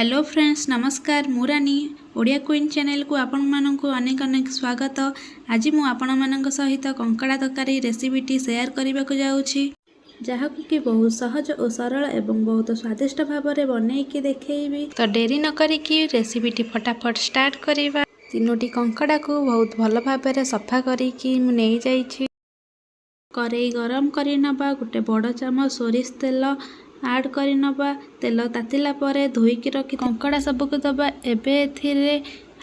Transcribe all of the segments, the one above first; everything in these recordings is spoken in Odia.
ହ୍ୟାଲୋ ଫ୍ରେଣ୍ଡସ୍, ନମସ୍କାର। ମୁଁ ରାନୀ। ଓଡ଼ିଆ କୁଇନ୍ ଚ୍ୟାନେଲକୁ ଆପଣମାନଙ୍କୁ ଅନେକ ଅନେକ ସ୍ୱାଗତ। ଆଜି ମୁଁ ଆପଣମାନଙ୍କ ସହିତ କଙ୍କଡ଼ା ତରକାରୀ ରେସିପିଟି ସେୟାର କରିବାକୁ ଯାଉଛି, ଯାହାକୁ କି ବହୁତ ସହଜ ଓ ସରଳ ଏବଂ ବହୁତ ସ୍ୱାଦିଷ୍ଟ ଭାବରେ ବନେଇକି ଦେଖେଇବି। ତ ଡେରି ନ କରିକି ରେସିପିଟି ଫଟାଫଟ ଷ୍ଟାର୍ଟ କରିବା। ତିନୋଟି କଙ୍କଡ଼ାକୁ ବହୁତ ଭଲ ଭାବରେ ସଫା କରିକି ମୁଁ ନେଇଯାଇଛି। କରେଇ ଗରମ କରି ନେବା। ଗୋଟେ ବଡ଼ ଚାମଚ ସୋରିଷ ତେଲ ଆଡ଼୍ କରିନେବା। ତେଲ ତାତିଲା ପରେ ଧୋଇକି ରଖି କଙ୍କଡ଼ା ସବୁକୁ ଦେବା। ଏବେ ଏଥିରେ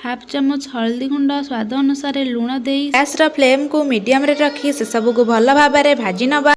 ହାଫ୍ ଚାମଚ ହଳଦୀ ଗୁଣ୍ଡ, ସ୍ୱାଦ ଅନୁସାରେ ଲୁଣ ଦେଇ ଗ୍ୟାସ୍ର ଫ୍ଲେମ୍କୁ ମିଡ଼ିୟମରେ ରଖି ସେସବୁକୁ ଭଲ ଭାବରେ ଭାଜି ନେବା।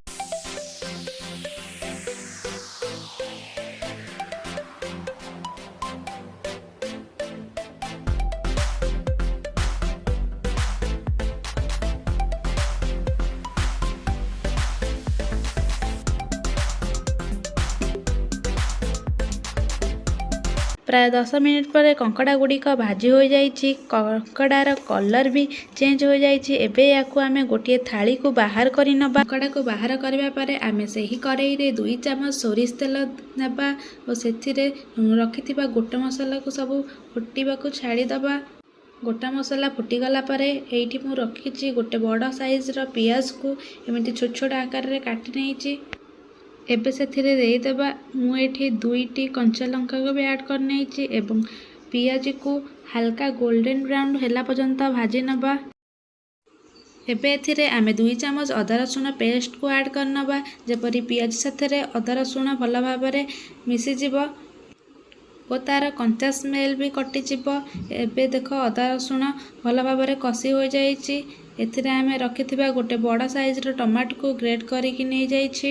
ପ୍ରାୟ 10 ମିନିଟ୍ ପରେ କଙ୍କଡ଼ା ଗୁଡ଼ିକ ଭାଜି ହୋଇଯାଇଛି। କଙ୍କଡ଼ାର କଲର୍ ବି ଚେଞ୍ଜ ହୋଇଯାଇଛି। ଏବେ ୟାକୁ ଆମେ ଗୋଟିଏ ଥାଳିକୁ ବାହାର କରି ନେବା। କଙ୍କଡ଼ାକୁ ବାହାର କରିବା ପରେ ଆମେ ସେହି କରେଇରେ 2 ଚାମଚ ସୋରିଷ ତେଲ ନେବା ଓ ସେଥିରେ ରଖିଥିବା ଗୋଟା ମସଲାକୁ ସବୁ ଫୁଟିବାକୁ ଛାଡ଼ିଦେବା। ଗୋଟା ମସଲା ଫୁଟିଗଲା ପରେ ଏଇଠି ମୁଁ ରଖିଛି ଗୋଟେ ବଡ଼ ସାଇଜ୍ର ପିଆଜକୁ ଏମିତି ଛୋଟ ଛୋଟ ଆକାରରେ କାଟି ନେଇଛି। ଏବେ ସେଥିରେ ଦେଇଦେବା। ମୁଁ ଏଠି ଦୁଇଟି କଞ୍ଚା ଲଙ୍କାକୁ ବି ଆଡ଼୍ କରିନେଇଛି ଏବଂ ପିଆଜକୁ ହାଲକା ଗୋଲ୍ଡେନ୍ ବ୍ରାଉନ୍ ହେଲା ପର୍ଯ୍ୟନ୍ତ ଭାଜି ନେବା। ଏବେ ଏଥିରେ ଆମେ 2 ଚାମଚ ଅଦା ରସୁଣ ପେଷ୍ଟକୁ ଆଡ଼୍ କରିନେବା, ଯେପରି ପିଆଜ ସାଥିରେ ଅଦା ରସୁଣ ଭଲ ଭାବରେ ମିଶିଯିବ ଓ ତା'ର କଞ୍ଚା ସ୍ମେଲ୍ ବି କଟିଯିବ। ଏବେ ଦେଖ, ଅଦା ରସୁଣ ଭଲ ଭାବରେ କଷି ହୋଇଯାଇଛି। ଏଥିରେ ଆମେ ରଖିଥିବା ଗୋଟେ ବଡ଼ ସାଇଜ୍ର ଟମାଟୋକୁ ଗ୍ରେଟ୍ କରିକି ନେଇଯାଇଛି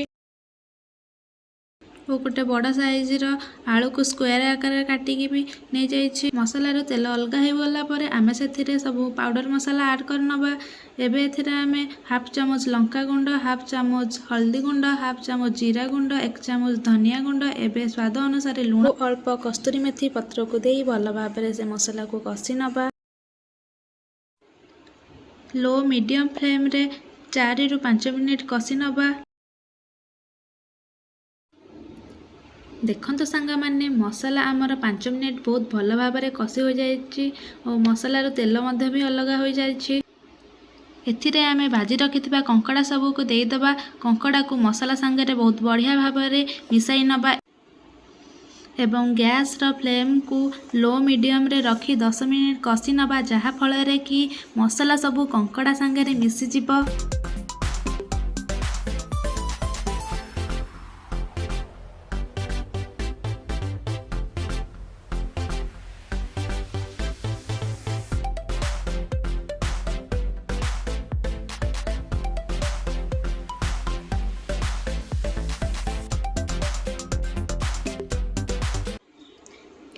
ଓ ଗୋଟେ ବଡ଼ ସାଇଜ୍ର ଆଳୁକୁ ସ୍କୋୟାର ଆକାରରେ କାଟିକି ବି ନେଇଯାଇଛି। ମସଲାରୁ ତେଲ ଅଲଗା ହୋଇଗଲା ପରେ ଆମେ ସେଥିରେ ସବୁ ପାଉଡ଼ର ମସଲା ଆଡ଼୍ କରିନେବା। ଏବେ ଏଥିରେ ଆମେ ହାଫ୍ ଚାମଚ ଲଙ୍କା ଗୁଣ୍ଡ, ହାଫ୍ ଚାମଚ ହଳଦୀ ଗୁଣ୍ଡ, ହାଫ୍ ଚାମଚ ଜିରା ଗୁଣ୍ଡ, 1 ଚାମଚ ଧନିଆ ଗୁଣ୍ଡ, ଏବେ ସ୍ୱାଦ ଅନୁସାରେ ଲୁଣ, ଅଳ୍ପ କସ୍ତୁରୀ ମେଥି ପତ୍ରକୁ ଦେଇ ଭଲ ଭାବରେ ସେ ମସଲାକୁ କଷି ନେବା। ଲୋ ମିଡ଼ିୟମ୍ ଫ୍ଲେମ୍ରେ 4ରୁ 5 ମିନିଟ୍ କଷି ନେବା। ଦେଖନ୍ତୁ ସାଙ୍ଗମାନେ, ମସଲା ଆମର 5 ମିନିଟ୍ ବହୁତ ଭଲ ଭାବରେ କଷି ହୋଇଯାଇଛି ଓ ମସଲାରୁ ତେଲ ମଧ୍ୟ ବି ଅଲଗା ହୋଇଯାଇଛି। ଏଥିରେ ଆମେ ଭାଜି ରଖିଥିବା କଙ୍କଡ଼ା ସବୁକୁ ଦେଇଦେବା। କଙ୍କଡ଼ାକୁ ମସଲା ସାଙ୍ଗରେ ବହୁତ ବଢ଼ିଆ ଭାବରେ ମିଶାଇ ନେବା ଏବଂ ଗ୍ୟାସ୍ର ଫ୍ଲେମ୍କୁ ଲୋ ମିଡ଼ିୟମରେ ରଖି 10 ମିନିଟ୍ କଷି ନେବା, ଯାହାଫଳରେ କି ମସଲା ସବୁ କଙ୍କଡ଼ା ସାଙ୍ଗରେ ମିଶିଯିବ।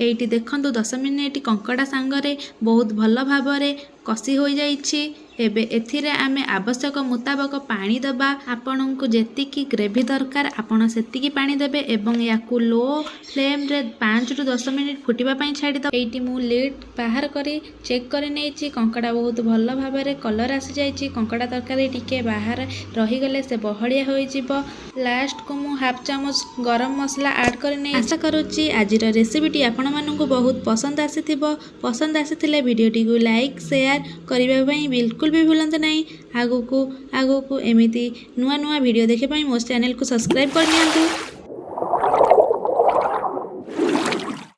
ଏଇଠି ଦେଖନ୍ତୁ, 10 ମିନିଟ୍ କଙ୍କଡ଼ା ସାଙ୍ଗରେ ବହୁତ ଭଲ ଭାବରେ କଷି ହୋଇଯାଇଛି। ଏବେ ଏଥିରେ ଆମେ ଆବଶ୍ୟକ ମୁତାବକ ପାଣି ଦେବା। ଆପଣଙ୍କୁ ଯେତିକି ଗ୍ରେଭି ଦରକାର, ଆପଣ ସେତିକି ପାଣି ଦେବେ ଏବଂ ୟାକୁ ଲୋ ଫ୍ଲେମ୍ରେ 5ରୁ 10 ମିନିଟ୍ ଫୁଟିବା ପାଇଁ ଛାଡ଼ିଦେବା। ଏଇଠି ମୁଁ ଲିଡ୍ ବାହାର କରି ଚେକ୍ କରି ନେଇଛି। କଙ୍କଡ଼ା ବହୁତ ଭଲ ଭାବରେ କଲର୍ ଆସିଯାଇଛି। କଙ୍କଡ଼ା ତରକାରୀ ଟିକେ ବାହାରେ ରହିଗଲେ ସେ ବହଳିଆ ହୋଇଯିବ। ଲାଷ୍ଟକୁ ମୁଁ ହାଫ୍ ଚାମଚ ଗରମ ମସଲା ଆଡ଼୍ କରି ନେଇ ଆଶା କରୁଛି ଆଜିର ରେସିପିଟି ଆପଣମାନଙ୍କୁ ବହୁତ ପସନ୍ଦ ଆସିଥିବ। ପସନ୍ଦ ଆସିଥିଲେ ଭିଡ଼ିଓଟିକୁ ଲାଇକ୍, ସେୟାର କରିବା ପାଇଁ ବିଲକୁଲ ବି ଭୁଲନ୍ତୁ ନାହିଁ। ଆଗକୁ ଆଗକୁ ଏମିତି ନୂଆ ନୂଆ ଭିଡ଼ିଓ ଦେଖିବା ପାଇଁ ମୋ ଚ୍ୟାନେଲକୁ ସବସ୍କ୍ରାଇବ୍ କରିନିଅନ୍ତୁ।